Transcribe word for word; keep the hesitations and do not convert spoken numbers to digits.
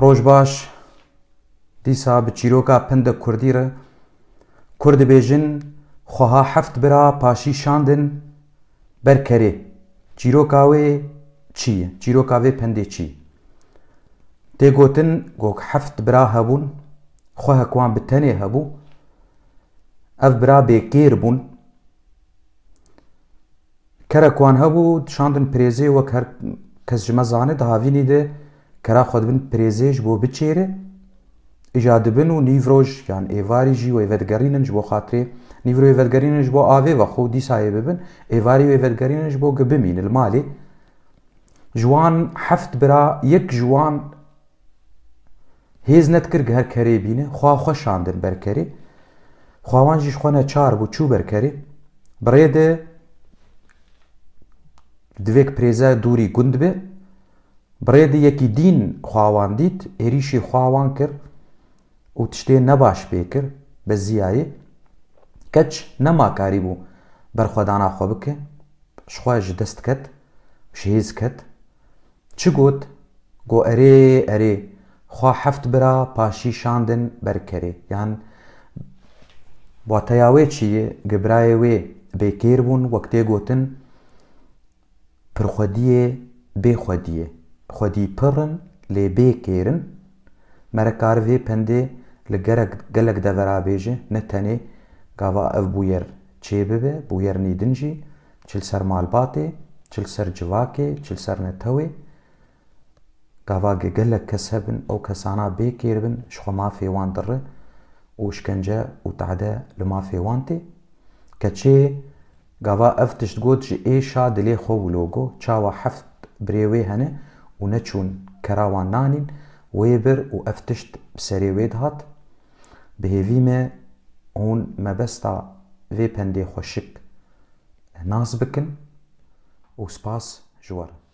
Roj baş. Dîsa bi çîroka pindek kurdî re, Kurd dibêjin, xweha heft bira paşî şandin ber kerê. Çîroka wê çi ye? Çîroka vê pindê çi ye? Tê gotin, gok heft bira hebûn, xwehek wan bi tenê hebû, ev bira bêkêr bûn. Kerek wan hebû, dişandin pirêzê, wek her kes ji me zane, di havînî de kera xwe dibin pirêzê ji bo biçêre, îja dibin û nîvroj yan êvarî jî wê vedigerînin ji bo xatirê, nîvro wê vedigerînin ji bo avê vexwe û dîsa yê bibin, êvarî wê vedigerînin ji bo gi bimîne li malê. Ji wan heft bira yek ji wan hêz nedikir gi her kerê bîne, xwa xwe şandin ber kerê. Xwa wan jî ji xwe neçar bû, çû ber kerê. Bi rê de divêk pirêze dûrî gund be. Bi rê de yekî dîn xwa wan dît, êrîşî xwa wan kir û tiştê nebaş pê kir, beziyayê. Keç nema karîbû berxwedana xwe bike, ji xwe ji dest ket, ji hêz ket. Çi got? Go, erê, erê, xwa heft bira paşî şandin ber kerê. Yan wateya wê çi ye? Gi birayê wê bêkêr bûn, wek tê gotin, pirxwediyê bê xwediyê. Xwedî pir in, lê bê kêr in. Mere kar vê pendê li gerek, gelek devera bêje, ne tenê gava ev bûyer çêbibe, bûyernî din jî, çi li ser malbatê, çi li ser civakê, çi li ser netewê. Gava ge-, gelek kes hebin, ew kesana bê kêr bin, ji xwe mafê wan dire û şkence û tade li mafê wan tê. Keçê gava ev tişt got, ji êşa dilê xwe wilo go, çawa heft birê wê hene û neçûn kera wan nanîn, wê bir û ev tişt bi serê wê dihat. Bi hêvî me hûn mebesta vê pendê xweşik nas bikin û spas ji we re.